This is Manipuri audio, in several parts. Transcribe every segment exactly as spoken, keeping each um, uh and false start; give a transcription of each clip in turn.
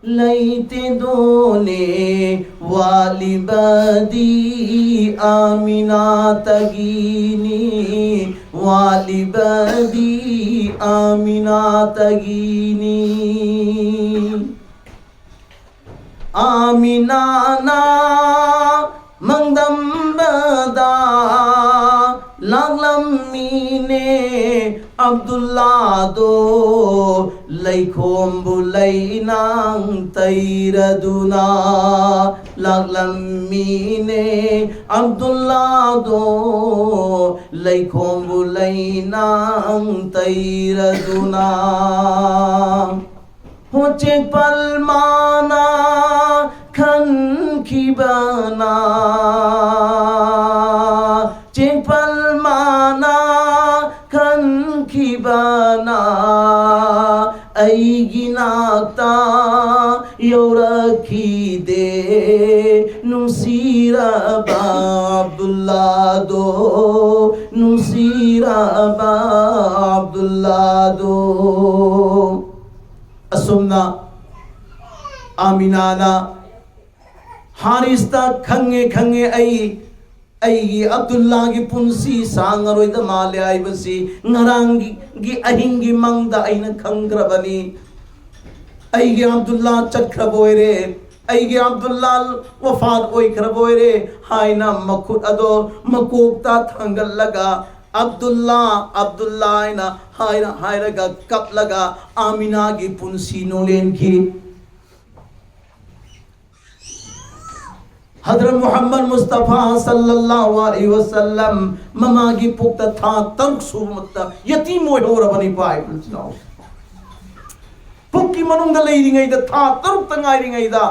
ꯂꯩꯇꯦꯗꯣꯅꯦ, ꯋꯥꯠꯂꯤꯕꯗꯤ ꯑꯥꯃꯤꯅꯥꯇꯒꯤꯅꯤ, ꯋꯥꯠꯂꯤꯕꯗꯤ ꯑꯥꯃꯤꯅꯥꯇꯒꯤꯅꯤ꯫ ꯑꯥꯃꯤꯅꯥꯅ ꯃꯥꯡꯗꯝꯕꯗ ꯂꯥꯛꯂꯝꯃꯤꯅꯦ ꯑꯕꯗꯨꯜꯂꯥꯗꯣ, ꯂꯩꯈꯣꯝꯕꯨ ꯂꯩꯅꯥꯡ ꯇꯩꯔꯗꯨꯅ ꯂꯥꯛꯂꯝꯃꯤꯅꯦ ꯑꯕꯗꯨꯜꯂꯥꯗꯣ, ꯂꯩꯈꯣꯝꯕꯨ ꯂꯩꯅꯥꯡ ꯇꯩꯔꯗꯨꯅ꯫ ꯍꯣ ꯆꯦꯛꯄꯜ ꯃꯥꯅ ꯈꯟꯈꯤꯕꯅ, ꯆꯦꯛꯄꯜ ꯃꯥꯅ ꯈꯟꯈꯤꯕꯅ ꯑꯩꯒꯤ ꯅꯥꯛꯇ ꯌꯧꯔꯛꯈꯤꯗꯦ꯫ ꯅꯨꯡꯁꯤꯔꯕ ꯑꯕꯗꯨꯜꯂꯥꯗꯣ, ꯅꯨꯡꯁꯤꯔꯕ ꯑꯕꯗꯨꯜꯂꯥꯗꯣ꯫ ꯑꯁꯨꯝꯅ ꯑꯥꯃꯤꯅꯥꯅ ꯍꯥꯔꯤꯁꯇ, "ꯈꯪꯉꯦ, ꯈꯪꯉꯦ, ꯑꯩ, ꯑꯩꯒꯤ ꯑꯕꯗꯨꯜꯂꯥꯒꯤ ꯄꯨꯟꯁꯤ ꯁꯥꯡꯉꯔꯣꯏꯗ ꯃꯥꯜꯂꯦ ꯍꯥꯏꯕꯁꯤ ꯉꯔꯥꯡꯒꯤ, ꯒꯤ ꯑꯍꯤꯡꯒꯤ ꯃꯪꯗ ꯑꯩꯅ ꯈꯪꯈ꯭ꯔꯕꯅꯤ꯫ ꯑꯩꯒꯤ ꯑꯕꯗꯨꯜꯂꯥ ꯆꯠꯈ꯭ꯔꯕ ꯑꯣꯏꯔꯦ, ꯑꯩꯒꯤ ꯑꯕꯗꯨꯜꯂꯥ ꯋꯐꯥꯠ ꯑꯣꯏꯈ꯭ꯔꯕ ꯑꯣꯏꯔꯦ" ꯍꯥꯏꯅ ꯃꯈꯨꯠ ꯑꯗꯣ ꯃꯀꯣꯛꯇ ꯊꯥꯡꯒꯠꯂꯒ, "ꯑꯕꯗꯨꯜꯂꯥ, ꯑꯕꯗꯨꯜꯂꯥ" ꯍꯥꯏꯅ ꯍꯥꯏꯔ-, ꯍꯥꯏꯔꯒ ꯀꯞꯂꯒ ꯑꯥꯃꯤꯅꯥꯒꯤ ꯄꯨꯟꯁꯤ ꯅꯣꯂꯦꯟꯈꯤ꯫ ꯍꯗ꯭ꯔꯠ ꯃꯨꯍꯝꯃꯗ ꯃꯨꯁꯇꯐꯥ ꯁꯜꯂꯜꯂꯥꯍꯨ ꯑꯂꯩꯍꯤ ꯋꯁꯜꯂꯝ ꯃꯃꯥꯒꯤ ꯄꯨꯛꯇ ꯊꯥ ꯇꯔꯨꯛ ꯁꯨꯕꯃꯛꯇ ꯌꯇꯤꯝ ꯑꯣꯏꯍꯧꯔꯕꯅꯤ꯫ ꯄꯥꯏ ꯄꯨꯛꯀꯤ ꯃꯅꯨꯡꯗ ꯂꯩꯔꯤꯉꯩꯗ, ꯊꯥ ꯇꯔꯨꯛꯇ ꯉꯥꯏꯔꯤꯉꯩꯗ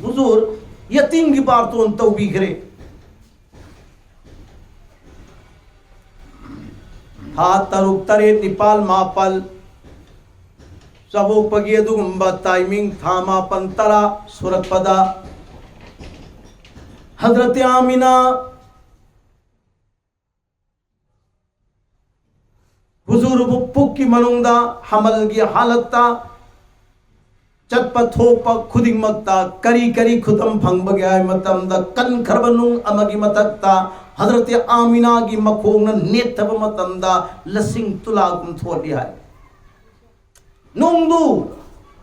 ꯍꯨꯖꯨꯔ ꯌꯇꯤꯝꯒꯤ ꯕꯥꯔꯇꯣꯟ ꯇꯧꯕꯤꯈ꯭ꯔꯦ꯫ ꯊꯥ ꯇꯔꯨꯛ, ꯇꯔꯦꯠ, ꯅꯤꯄꯥꯜ, ꯃꯥꯄꯜ ꯆꯥꯕꯣꯛꯄꯒꯤ ꯑꯗꯨꯒꯨꯝꯕ timing, ꯊꯥ ꯃꯥꯄꯜ, ꯇꯔꯥ ꯁꯨꯔꯛꯄꯗ ꯍꯗ꯭ꯔꯠ ꯑꯥꯃꯤꯅꯥ ꯍꯨꯖꯨꯔꯕꯨ ꯄꯨꯛꯀꯤ ꯃꯅꯨꯡꯗ ꯍꯃꯜꯒꯤ ꯍꯥꯂꯠꯇ ꯆꯠꯄ ꯊꯣꯛꯄ ꯈꯨꯗꯤꯡꯃꯛꯇ ꯀꯔꯤ ꯀꯔꯤ ꯈꯨꯗꯝ ꯐꯪꯕꯒꯦ ꯍꯥꯏꯕ ꯃꯇꯝꯗ, ꯀꯟꯈ꯭ꯔꯕ ꯅꯨꯡ ꯑꯃꯒꯤ ꯃꯊꯛꯇ ꯍꯖꯔꯠ ꯑꯥꯃꯤꯅꯥꯒꯤ ꯃꯈꯣꯡꯅ ꯅꯦꯠꯊꯕ ꯃꯇꯝꯗ ꯂꯁꯤꯡ ꯇꯨꯂꯥꯒꯨꯝ ꯊꯣꯛꯂꯤ ꯍꯥꯏ꯫ ꯅꯨꯡꯗꯨ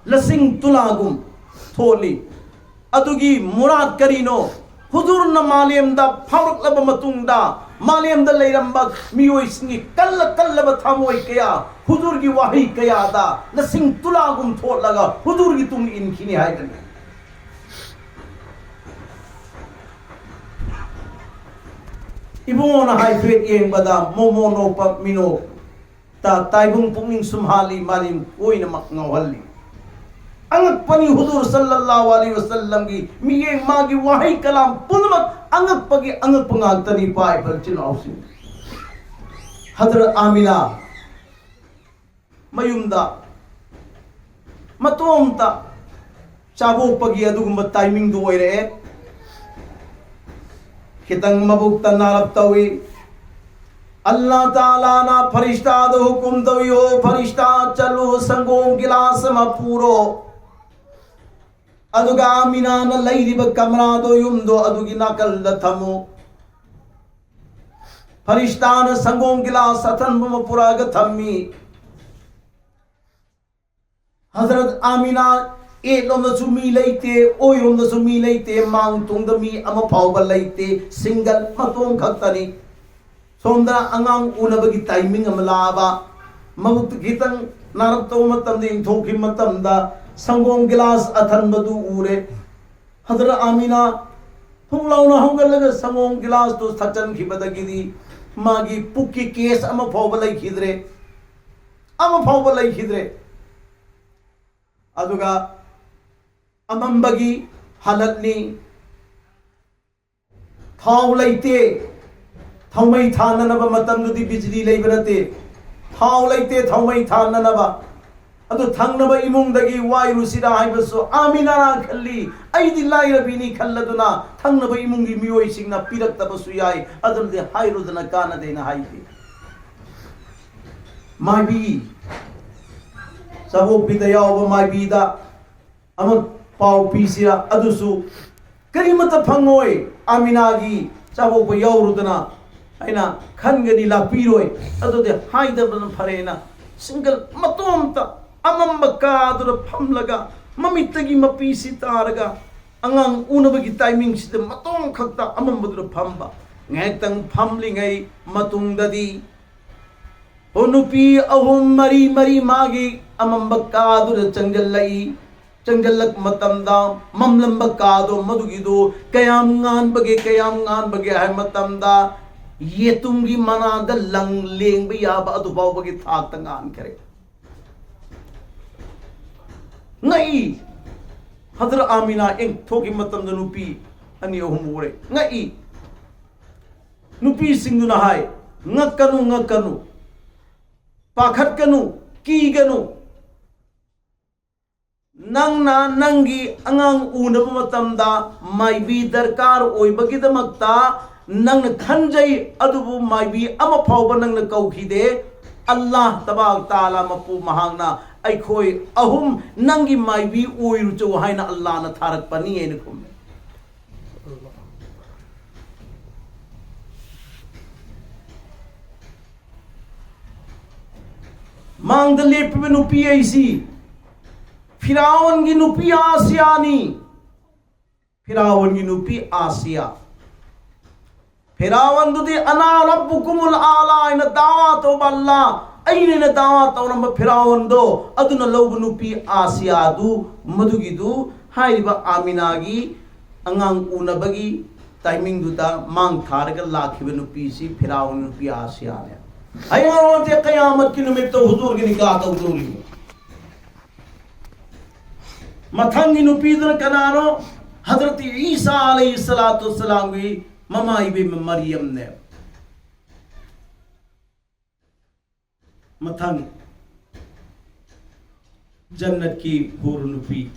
ꯂꯁꯤꯡ ꯇꯨꯂꯥꯒꯨꯝ ꯊꯣꯛꯂꯤ꯫ ꯑꯗꯨꯒꯤ ꯃꯨꯔꯥꯗ ꯀꯔꯤꯅꯣ? ꯍꯨꯖꯨꯔꯅ ꯃꯥꯂꯦꯝꯗ ꯐꯥꯎꯔꯛꯂꯕ ꯃꯇꯨꯡꯗ, ꯃꯥꯂꯦꯝꯗ ꯂꯩꯔꯝꯕ ꯃꯤꯑꯣꯏꯁꯤꯡꯒꯤ ꯀꯜꯂ ꯀꯜꯂꯕ ꯊꯃꯣꯏ ꯀꯌꯥ ꯍꯨꯖꯨꯔꯒꯤ ꯋꯥꯍꯩ ꯀꯌꯥꯗ ꯂꯁꯤꯡ ꯇꯨꯂꯥꯒꯨꯝ ꯊꯣꯛꯂꯒ ꯍꯨꯖꯨꯔꯒꯤ ꯇꯨꯡ ꯏꯟꯈꯤꯅꯤ ꯍꯥꯏꯕꯅꯤ꯫ ꯏꯕꯨꯡꯉꯣꯅ ꯍꯥꯏꯐꯦꯠ ꯌꯦꯡꯕꯗ ꯃꯣꯃꯣ ꯅꯣꯛꯄ ꯃꯤꯅꯣꯛ ꯇ ꯇꯥꯏꯕꯪ ꯄꯨꯛꯅꯤꯡ ꯁꯨꯝꯍꯥꯜꯂꯤ, ꯃꯥꯂꯦꯝ ꯀꯣꯏꯅꯃꯛ ꯉꯥꯎꯍꯜꯂꯤ꯫ ꯑꯉꯛꯄꯅꯤ, ꯍꯨꯖꯨꯔ ꯁꯜꯂꯜꯂꯥꯍꯨ ꯑꯂꯩꯍꯤ ꯋꯁꯜꯂꯝꯒꯤ ꯃꯤꯠꯌꯦꯡ, ꯃꯥꯒꯤ ꯋꯥꯍꯩ ꯀꯂꯥꯝ ꯄꯨꯝꯅꯃꯛ ꯑꯉꯛꯄꯒꯤ ꯑꯉꯛꯄ ꯉꯥꯛꯇꯅꯤ꯫ ꯄꯥꯏꯕ ꯏꯆꯤꯜ ꯏꯅꯥꯎꯁꯤꯡ, ꯍꯖꯔꯠ ꯑꯥꯃꯤꯅꯥ ꯃꯌꯨꯝꯗ ꯃꯇꯣꯝꯇ ꯆꯥꯕꯣꯛꯄꯒꯤ ꯑꯗꯨꯒꯨꯝꯕ ꯇꯥꯏꯃꯤꯡꯗꯨ ꯑꯣꯏꯔꯛꯑꯦ꯫ ꯈꯤꯇꯪ ꯃꯕꯨꯛꯇ ꯅꯥꯔꯞ ꯇꯧꯏ꯫ ꯑꯜꯂꯥ ꯇꯥꯂꯥꯅ ꯐꯔꯤꯁꯇꯥꯗ ꯍꯨꯀꯨꯝ ꯇꯧꯏ, "ꯑꯣ ꯐꯔꯤꯁꯇꯥ, ꯆꯠꯂꯨ, ꯁꯪꯒꯣꯝ ꯒꯤꯂꯥꯁ ꯑꯃ ꯄꯨꯔꯣ, ꯑꯗꯨꯒ ꯑꯥꯃꯤꯅꯥꯅ ꯂꯩꯔꯤꯕ ꯀꯃꯔꯥꯗꯣ, ꯌꯨꯝꯗꯣ, ꯑꯗꯨꯒꯤ ꯅꯥꯀꯜꯗ ꯊꯝꯃꯨ"꯫ ꯐꯔꯤꯁꯇꯥꯅ ꯁꯪꯒꯣꯝ ꯒꯤꯂꯥꯁ ꯑꯊꯟꯕ ꯑꯃ ꯄꯨꯔꯛꯑꯒ ꯊꯝꯃꯤ꯫ ꯍꯖꯔꯠ ꯑꯥꯃꯤꯅꯥ, ꯌꯦꯠꯂꯣꯝꯗꯁꯨ ꯃꯤ ꯂꯩꯇꯦ, ꯑꯣꯏꯔꯣꯝꯗꯁꯨ ꯃꯤ ꯂꯩꯇꯦ, ꯃꯥꯡ ꯇꯨꯡꯗ ꯃꯤ ꯑꯃ ꯐꯥꯎꯕ ꯂꯩꯇꯦ, ꯁꯤꯡꯒꯜ ꯃꯇꯣꯝ ꯈꯛꯇꯅꯤ꯫ ꯁꯣꯝꯗ ꯑꯉꯥꯡ ꯎꯅꯕꯒꯤ ꯇꯥꯏꯃꯤꯡ ꯑꯃ ꯂꯥꯛꯑꯕ, ꯃꯕꯨꯛꯇ ꯈꯤꯇꯪ ꯅꯥꯔꯞ ꯇꯧꯕ ꯃꯇꯝꯗ, ꯏꯪꯊꯣꯛꯈꯤꯕ ꯃꯇꯝꯗ ꯁꯪꯒꯣꯝ ꯒꯤꯂꯥꯁ ꯑꯊꯟꯕꯗꯨ ꯎꯔꯦ꯫ ꯍꯖꯔꯠ ꯑꯥꯃꯤꯅꯥ ꯊꯨꯛ ꯂꯥꯎꯅ ꯍꯧꯒꯠꯂꯒ ꯁꯪꯒꯣꯝ ꯒꯤꯂꯥꯁꯇꯨ ꯊꯛꯆꯟꯈꯤꯕꯗꯒꯤꯗꯤ ꯃꯥꯒꯤ ꯄꯨꯛꯀꯤ ꯀꯦꯁ ꯑꯃ ꯐꯥꯎꯕ ꯂꯩꯈꯤꯗ꯭ꯔꯦ, ꯑꯃ ꯐꯥꯎꯕ ꯂꯩꯈꯤꯗ꯭ꯔꯦ꯫ ꯑꯗꯨꯒ ꯑꯃꯝꯕꯒꯤ ꯍꯥꯂꯠꯅꯤ꯫ ꯊꯥꯎ ꯂꯩꯇꯦ꯫ ꯊꯥꯎꯃꯩ ꯊꯥꯅꯅꯕ ꯃꯇꯝꯗꯨꯗꯤ ꯕꯤꯖꯂꯤ ꯂꯩꯕ ꯅꯠꯇꯦ꯫ ꯊꯥꯎ ꯂꯩꯇꯦ ꯊꯥꯎꯃꯩ ꯊꯥꯅꯅꯕ꯫ ꯑꯗꯨ ꯊꯪꯅꯕ ꯏꯃꯨꯡꯗꯒꯤ ꯋꯥꯏꯔꯨꯁꯤꯔꯥ ꯍꯥꯏꯕꯁꯨ ꯑꯥꯃꯤꯅꯥꯅ ꯈꯜꯂꯤ꯫ ꯑꯩꯗꯤ ꯂꯥꯏꯔꯕꯤꯅꯤ ꯈꯜꯂꯗꯨꯅ ꯊꯪꯅꯕ ꯏꯃꯨꯡꯒꯤ ꯃꯤꯑꯣꯏꯁꯤꯡꯅ ꯄꯤꯔꯛꯇꯕꯁꯨ ꯌꯥꯏ, ꯑꯗꯨꯅꯗꯤ ꯍꯥꯏꯔꯨꯗꯅ ꯀꯥꯟꯅꯗꯦꯅ ꯍꯥꯏꯈꯤ꯫ ꯃꯥꯏꯕꯤ, ꯆꯥꯕꯣꯛꯄꯤꯗ ꯌꯥꯎꯕ ꯃꯥꯏꯕꯤꯗ ꯑꯃ ꯄꯥꯎ ꯄꯤꯁꯤꯔ, ꯑꯗꯨꯁꯨ ꯀꯔꯤꯃꯠꯇ ꯐꯪꯉꯣꯏ꯫ ꯑꯥꯃꯤꯅꯥꯒꯤ ꯆꯥꯛꯀꯧꯕ ꯌꯥꯎꯔꯨꯗꯅ ꯑꯩꯅ ꯈꯟꯒꯅꯤ, ꯂꯥꯛꯄꯤꯔꯣꯏ꯫ ꯑꯗꯨꯗꯤ ꯍꯥꯏꯗꯕꯅ ꯐꯔꯦꯅ ꯁꯤꯡꯒꯜ ꯃꯇꯣꯝꯇ ꯑꯃꯝꯕ ꯀꯥꯗꯨꯗ ꯐꯝꯂꯒ ꯃꯃꯤꯠꯇꯒꯤ ꯃꯄꯤꯁꯤ ꯇꯥꯔꯒ ꯑꯉꯥꯡ ꯎꯅꯕꯒꯤ ꯇꯥꯏꯃꯤꯡꯁꯤꯗ ꯃꯇꯣꯝ ꯈꯛꯇ ꯑꯃꯝꯕꯗꯨꯗ ꯐꯝꯕ꯫ ꯉꯥꯏꯍꯥꯛꯇꯪ ꯐꯝꯂꯤꯉꯩ ꯃꯇꯨꯡꯗꯗꯤ ꯑꯣ, ꯅꯨꯄꯤ ꯑꯍꯨꯝ ꯃꯔꯤ ꯃꯔꯤ ꯃꯥꯒꯤ ꯑꯃꯝꯕ ꯀꯥꯗꯨꯗ ꯆꯪꯁꯤꯜꯂꯛꯏ꯫ ꯆꯪꯁꯤꯜꯂꯛꯄ ꯃꯇꯝꯗ ꯃꯝꯂꯝꯕ ꯀꯥꯗꯣ ꯃꯗꯨꯒꯤꯗꯨ ꯀꯌꯥꯝ ꯉꯥꯟꯕꯒꯦ, ꯀꯌꯥꯝ ꯉꯥꯟꯕꯒꯦ ꯍꯥꯏꯕ ꯃꯇꯝꯗ ꯌꯦꯇꯨꯝꯒꯤ ꯃꯅꯥꯗ ꯂꯪ ꯂꯦꯡꯕ ꯌꯥꯕ ꯑꯗꯨ ꯐꯥꯎꯕꯒꯤ ꯊꯥꯛꯇ ꯉꯥꯟꯈ꯭ꯔꯦ꯫ ꯉꯛꯏ꯫ ꯍꯗꯔ ꯑꯥꯃꯤꯅꯥ ꯏꯪꯊꯣꯛꯈꯤꯕ ꯃꯇꯝꯗ ꯅꯨꯄꯤ ꯑꯅꯤ ꯑꯍꯨꯝ ꯎꯔꯦ꯫ ꯉꯛꯏ꯫ ꯅꯨꯄꯤꯁꯤꯡꯗꯨꯅ ꯍꯥꯏ, "ꯉꯛꯀꯅꯨ, ꯉꯛꯀꯅꯨ, ꯄꯥꯈꯠꯀꯅꯨ, ꯀꯤꯒꯅꯨ꯫ ꯅꯪꯅ ꯅꯪꯒꯤ ꯑꯉꯥꯡ ꯎꯅꯕ ꯃꯇꯝꯗ ꯃꯥꯏꯕꯤ ꯗꯔꯀꯥꯔ ꯑꯣꯏꯕꯒꯤꯗꯃꯛꯇ ꯅꯪꯅ ꯈꯟꯖꯩ, ꯑꯗꯨꯕꯨ ꯃꯥꯏꯕꯤ ꯑꯃ ꯐꯥꯎꯕ ꯅꯪꯅ ꯀꯧꯈꯤꯗꯦ꯫ ꯑꯜꯂꯥꯍ ꯇꯕꯥꯔꯛ ꯇꯥꯂꯥ ꯃꯄꯨ ꯃꯍꯥꯛꯅ ꯑꯩꯈꯣꯏ ꯑꯍꯨꯝ ꯅꯪꯒꯤ ꯃꯥꯏꯕꯤ ꯑꯣꯏꯔꯨꯆꯣ ꯍꯥꯏꯅ ꯑꯜꯂꯥꯍꯅ ꯊꯥꯔꯛꯄꯅꯤ" ꯍꯥꯏꯅ ꯈꯨꯝꯃꯦ꯫ ꯃꯥꯡꯗ ꯂꯦꯞꯄꯤꯕ ꯅꯨꯄꯤ ꯑꯩꯁꯤ ꯐꯤꯔꯥꯎꯟꯒꯤ ꯅꯨꯄꯤ ꯑꯥꯁꯤꯌꯥꯅꯤ꯫ ꯐꯤꯔꯥꯎꯟꯒꯤ ꯅꯨꯄꯤ ꯑꯥꯁꯤꯌꯥ꯫ ꯐꯤꯔꯥꯎꯟꯗꯨꯗꯤ "ꯑꯅꯥ ꯔꯕꯨꯀꯨꯃꯨꯜ ꯑꯥꯂꯥ" ꯍꯥꯏꯅ ꯗꯥꯋꯥ ꯇꯧꯕ, "ꯑꯜꯂꯥ, ꯑꯩꯅꯦꯅ" ꯗꯥꯋꯥ ꯇꯧꯔꯝꯕ ꯐꯤꯔꯥꯎꯟꯗꯣ, ꯑꯗꯨꯅ ꯂꯧꯕ ꯅꯨꯄꯤ ꯑꯥꯁꯤꯌꯥꯗꯨ, ꯃꯗꯨꯒꯤꯗꯨ ꯍꯥꯏꯔꯤꯕ ꯑꯥꯃꯤꯅꯥꯒꯤ ꯑꯉꯥꯡ ꯎꯅꯕꯒꯤ ꯇꯥꯏꯃꯤꯡꯗꯨꯗ ꯃꯥꯡ ꯊꯥꯔꯒ ꯂꯥꯛꯈꯤꯕ ꯅꯨꯄꯤꯁꯤ ꯐꯤꯔꯥꯎꯟ ꯅꯨꯄꯤ ꯑꯥꯁꯤꯌꯥꯅꯦ꯫ ꯍꯌꯦꯡ ꯑꯔꯣꯟꯁꯦ ꯀꯌꯥꯃꯠꯀꯤ ꯅꯨꯃꯤꯠꯇ ꯍꯨꯖꯨꯔꯒꯤ ꯅꯤꯀꯥ ꯇꯧꯗꯧꯔꯤꯕ꯫ ꯃꯊꯪꯒꯤ ꯅꯨꯄꯤꯗꯨꯅ ꯀꯅꯥꯅꯣ? ꯍꯖꯔꯠ ꯏꯁꯥ ꯑꯂꯩꯍꯤ ꯁꯂꯥꯇꯨ ꯋꯁꯁꯂꯥꯝꯒꯤ ꯃꯃꯥ ꯏꯕꯦꯝꯃ ꯃꯔꯤꯌꯝꯅꯦ꯫ ꯃꯊꯪ, ꯖꯟꯅꯠꯀꯤ ꯍꯨꯔ ꯅꯨꯄꯤ꯫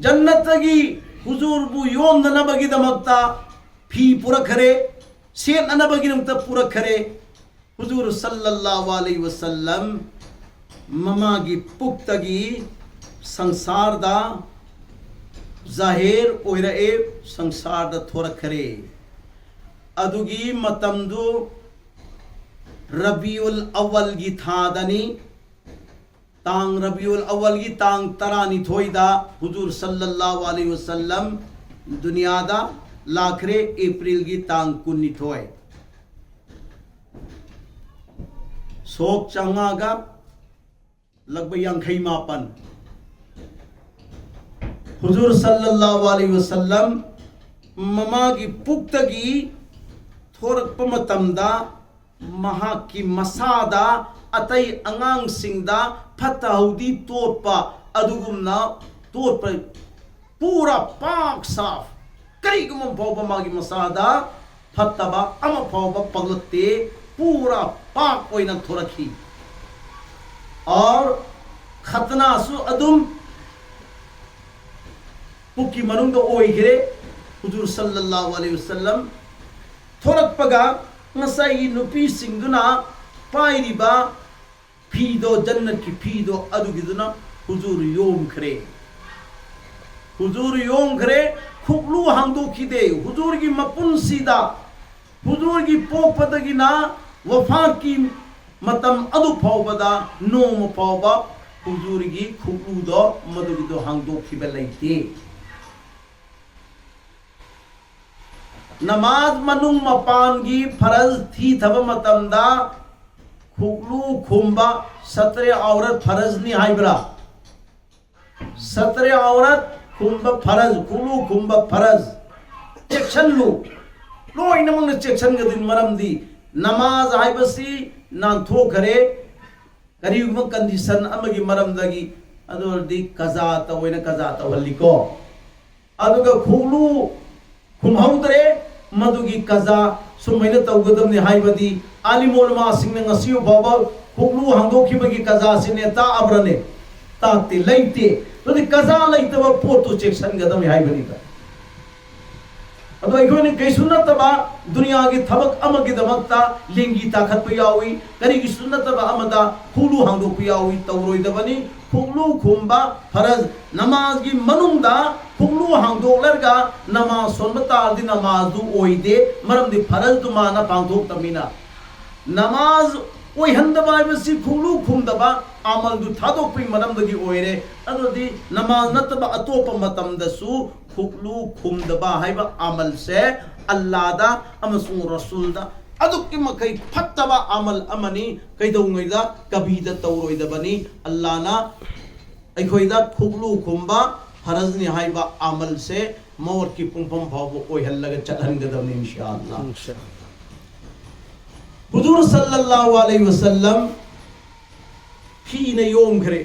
ꯖꯟꯅꯠꯇꯒꯤ ꯍꯨꯖꯨꯔꯕꯨ ꯌꯣꯝꯅꯅꯕꯒꯤꯗꯃꯛꯇ ꯐꯤ ꯄꯨꯔꯛꯈꯔꯦ, ꯁꯦꯠꯅꯅꯕꯒꯤꯗꯃꯛꯇ ꯄꯨꯔꯛꯈꯔꯦ꯫ ꯍꯨꯖꯨꯔ ꯁꯜꯂꯜꯂꯥꯍꯨ ꯑꯂꯩꯍꯤ ꯋꯁꯜꯂꯝ ꯃꯃꯥꯒꯤ ꯄꯨꯛꯇꯒꯤ ꯁꯪꯁꯥꯔꯗ ꯖꯥꯍꯤꯔ ꯑꯣꯏꯔꯛꯑꯦ, ꯁꯪꯁꯥꯔꯗ ꯊꯣꯔꯛꯈ꯭ꯔꯦ꯫ ꯑꯗꯨꯒꯤ ꯃꯇꯝꯗꯨ ꯔꯕꯤꯎꯜ ꯑꯋꯜꯒꯤ ꯊꯥꯗꯅꯤ꯫ ꯇꯥꯡ ꯔꯕꯤꯎꯜ ꯑꯋꯜꯒꯤ ꯇꯥꯡ ꯇꯔꯥꯅꯤꯊꯣꯏꯗ ꯍꯨꯖꯨꯔ ꯁꯜꯂꯜꯂꯥꯍꯨ ꯑꯂꯩꯍꯤ ꯋꯁꯜꯂꯝ ꯗꯨꯅꯤꯌꯥꯗ ꯂꯥꯛꯈ꯭ꯔꯦ, ꯑꯦꯄ꯭ꯔꯤꯜꯒꯤ ꯇꯥꯡ ꯀꯨꯟꯅꯤꯊꯣꯏ꯫ ꯁꯣꯛ ꯆꯥꯝꯃꯉꯥꯒ ꯂꯛꯄ ꯌꯥꯡꯈꯩ ꯃꯥꯄꯟ꯫ ꯍꯨꯖꯨꯔ ꯁꯜꯂꯜꯂꯥꯍꯨ ꯑꯂꯩꯍꯤ ꯋꯁꯜꯂꯝ ꯃꯃꯥꯒꯤ ꯄꯨꯛꯇꯒꯤ ꯊꯣꯔꯛꯄ ꯃꯇꯝꯗ ꯃꯍꯥꯛꯀꯤ ꯃꯁꯥꯗ ꯑꯇꯩ ꯑꯉꯥꯡꯁꯤꯡꯗ ꯐꯠꯇ ꯍꯥꯎꯗꯤ ꯇꯣꯠꯄ ꯑꯗꯨꯒꯨꯝꯅ ꯇꯣꯠꯄ ꯄꯨꯔꯥ ꯄꯥꯛ ꯁꯥꯐ, ꯀꯔꯤꯒꯨꯝꯕ ꯐꯥꯎꯕ ꯃꯥꯒꯤ ꯃꯁꯥꯗ ꯐꯠꯇꯕ ꯑꯃ ꯐꯥꯎꯕ ꯄꯛꯂꯛꯇꯦ, ꯄꯨꯔꯥ ꯄꯥꯛ ꯑꯣꯏꯅ ꯊꯣꯔꯛꯈꯤ꯫ ꯑꯣꯔ ꯈꯇꯅꯥꯁꯨ ꯑꯗꯨꯝ ꯄꯨꯛꯀꯤ ꯃꯅꯨꯡꯗ ꯑꯣꯏꯈ꯭ꯔꯦ꯫ ꯍꯨꯖꯨꯔ ꯁꯜꯂꯜꯂꯥꯍꯨ ꯑꯂꯩꯍꯤ ꯋꯁꯜꯂꯝ ꯊꯣꯔꯛꯄꯒ ꯉꯁꯥꯏꯒꯤ ꯅꯨꯄꯤꯁꯤꯡꯗꯨꯅ ꯄꯥꯏꯔꯤꯕ ꯐꯤꯗꯣ, ꯖꯟꯅꯠꯀꯤ ꯐꯤꯗꯣ, ꯑꯗꯨꯒꯤꯗꯨꯅ ꯍꯨꯖꯨꯔ ꯌꯣꯝꯈ꯭ꯔꯦ꯫ ꯍꯨꯖꯨꯔ ꯌꯣꯝꯈ꯭ꯔꯦ, ꯈꯨꯛꯂꯨ ꯍꯥꯡꯗꯣꯛꯈꯤꯗꯦ꯫ ꯍꯨꯖꯨꯔꯒꯤ ꯃꯄꯨꯟꯁꯤꯗ, ꯍꯨꯖꯨꯔꯒꯤ ꯄꯣꯛꯄꯗꯒꯤꯅ ꯋꯐꯥꯠꯀꯤ ꯃꯇꯝ ꯑꯗꯨ ꯐꯥꯎꯕꯗ ꯅꯣꯡꯃ ꯐꯥꯎꯕ ꯍꯨꯖꯨꯔꯒꯤ ꯈꯨꯛꯂꯨꯗꯣ ꯃꯗꯨꯒꯤꯗꯣ ꯍꯥꯡꯗꯣꯛꯈꯤꯕ ꯂꯩꯇꯦ꯫ ꯅꯃꯥꯖ ꯃꯅꯨꯡ ꯃꯄꯥꯟꯒꯤ ꯐꯔꯖ ꯊꯤꯊꯕ ꯃꯇꯝꯗ ꯈꯨꯛꯂꯨ ꯈꯨꯝꯕ ꯁꯇ꯭ꯔꯦ ꯑꯧꯔꯠ ꯐꯔꯖꯅꯤ ꯍꯥꯏꯕ꯭ꯔꯥ? ꯁꯇ꯭ꯔꯦ ꯑꯧꯔꯠ ꯈꯨꯝꯕ ꯐꯔꯖ, ꯈꯨꯛꯂꯨ ꯈꯨꯝꯕ ꯐꯔꯖ꯫ ꯆꯦꯛꯁꯤꯜꯂꯨ, ꯂꯣꯏꯅꯃꯛꯅ ꯆꯦꯛꯁꯤꯟꯒꯗꯣꯏꯅꯤ꯫ ꯃꯔꯝꯗꯤ ꯅꯃꯥꯖ ꯍꯥꯏꯕꯁꯤ ꯅꯥꯟꯊꯣꯛꯈ꯭ꯔꯦ, ꯀꯔꯤꯒꯨꯝꯕ ꯀꯟꯗꯤꯁꯟ ꯑꯃꯒꯤ ꯃꯔꯝꯗꯒꯤ, ꯑꯗꯨ ꯑꯣꯏꯔꯗꯤ ꯀꯖꯥ ꯇꯧꯑꯣꯅ ꯀꯖꯥ ꯇꯧꯍꯜꯂꯤꯀꯣ꯫ ꯑꯗꯨꯒ ꯈꯨꯛꯂꯨ ꯈꯨꯝꯍꯧꯗ꯭ꯔꯦ, ꯃꯗꯨꯒꯤ ꯀꯖꯥ ꯁꯨꯃꯥꯏꯅ ꯇꯧꯒꯗꯕꯅꯤ ꯍꯥꯏꯕꯗꯤ ꯑꯥꯂꯤꯝ ꯎꯂꯃꯥꯁꯤꯡꯅ ꯉꯁꯤ ꯐꯥꯎꯕ ꯈꯨꯛꯂꯨ ꯍꯥꯡꯗꯣꯛꯈꯤꯕꯒꯤ ꯀꯖꯥꯁꯤꯅꯦ ꯇꯥꯛꯑꯕ꯭ꯔꯅꯦ? ꯇꯥꯛꯇꯦ, ꯂꯩꯇꯦ꯫ ꯑꯗꯨꯗꯤ ꯀꯖꯥ ꯂꯩꯇꯕ ꯄꯣꯠꯇꯨ ꯆꯦꯛꯁꯤꯟꯒꯗꯕꯅꯤ ꯍꯥꯏꯕꯅꯤꯗ꯫ ꯑꯗꯣ ꯑꯩꯈꯣꯏꯅ ꯀꯩꯁꯨ ꯅꯠꯇꯕ ꯗꯨꯅꯤꯌꯥꯒꯤ ꯊꯕꯛ ꯑꯃꯒꯤꯗꯃꯛꯇ ꯂꯦꯡꯒꯤ ꯇꯥꯈꯠꯄ ꯌꯥꯎꯏ, ꯀꯔꯤꯒꯤꯁꯨ ꯅꯠꯇꯕ ꯑꯃꯗ ꯈꯨꯛꯂꯨ ꯍꯥꯡꯗꯣꯛꯄ ꯌꯥꯎꯏ, ꯇꯧꯔꯣꯏꯗꯕꯅꯤ꯫ ꯈꯨꯛꯂꯨ ꯈꯨꯝꯕ ꯐꯔꯖ, ꯅꯃꯥꯖꯒꯤ ꯃꯅꯨꯡꯗ ꯈꯨꯛꯂꯨ ꯍꯥꯡꯗꯣꯛꯂꯒ ꯅꯃꯥꯖ ꯁꯣꯟꯕ ꯇꯥꯔꯗꯤ ꯅꯃꯥꯖꯗꯨ ꯑꯣꯏꯗꯦ, ꯃꯔꯝꯗꯤ ꯐꯔꯖꯗꯨ ꯃꯥꯅ ꯄꯥꯡꯊꯣꯛꯇꯕꯅꯤꯅ꯫ ꯅꯃꯥꯖ ꯑꯣꯏꯍꯟꯗꯕ ꯍꯥꯏꯕꯁꯤ ꯈꯨꯛꯂꯨ ꯈꯨꯝꯗꯕ, ꯑꯃꯜꯗꯨ ꯊꯥꯗꯣꯛꯄꯒꯤ ꯃꯔꯝꯗꯒꯤ ꯑꯣꯏꯔꯦ꯫ ꯑꯗꯨꯗꯤ ꯅꯃꯥꯖ ꯅꯠꯇꯕ ꯑꯇꯣꯞꯄ ꯃꯇꯝꯗꯁꯨ ꯈꯨꯛꯂꯨ ꯈꯨꯝꯗꯕ ꯍꯥꯏꯕ ꯑꯃꯜꯁꯦ ꯑꯜꯂꯥꯗ ꯑꯃꯁꯨꯡ ꯔꯁꯨꯜꯗ ꯑꯗꯨꯛꯀꯤ ꯃꯈꯩ ꯐꯠꯇꯕ ꯑꯃꯜ ꯑꯃꯅꯤ꯫ ꯀꯩꯗꯧꯉꯩꯗ ꯀꯕꯤꯗ ꯇꯧꯔꯣꯏꯗꯕꯅꯤ꯫ ꯑꯜꯂꯥꯅ ꯑꯩꯈꯣꯏꯗ ꯈꯨꯛꯂꯨ ꯈꯨꯝꯕ ꯐꯔꯖꯅꯤ ꯍꯥꯏꯕ ꯑꯃꯜꯁꯦ ꯃꯧꯠꯀꯤ ꯄꯨꯡꯐꯝ ꯐꯥꯎꯕ ꯑꯣꯏꯍꯜꯂꯒ ꯆꯠꯍꯟꯒꯗꯕꯅꯤ, ꯏꯟꯁꯥ ꯑꯜꯂꯥ꯫ ꯍꯨꯖꯨꯔ ꯁꯜꯂꯜꯂꯥꯍꯨ ꯑꯂꯩꯍꯤ ꯋꯁꯜꯂꯝ ꯐꯤꯅ ꯌꯣꯝꯈ꯭ꯔꯦ꯫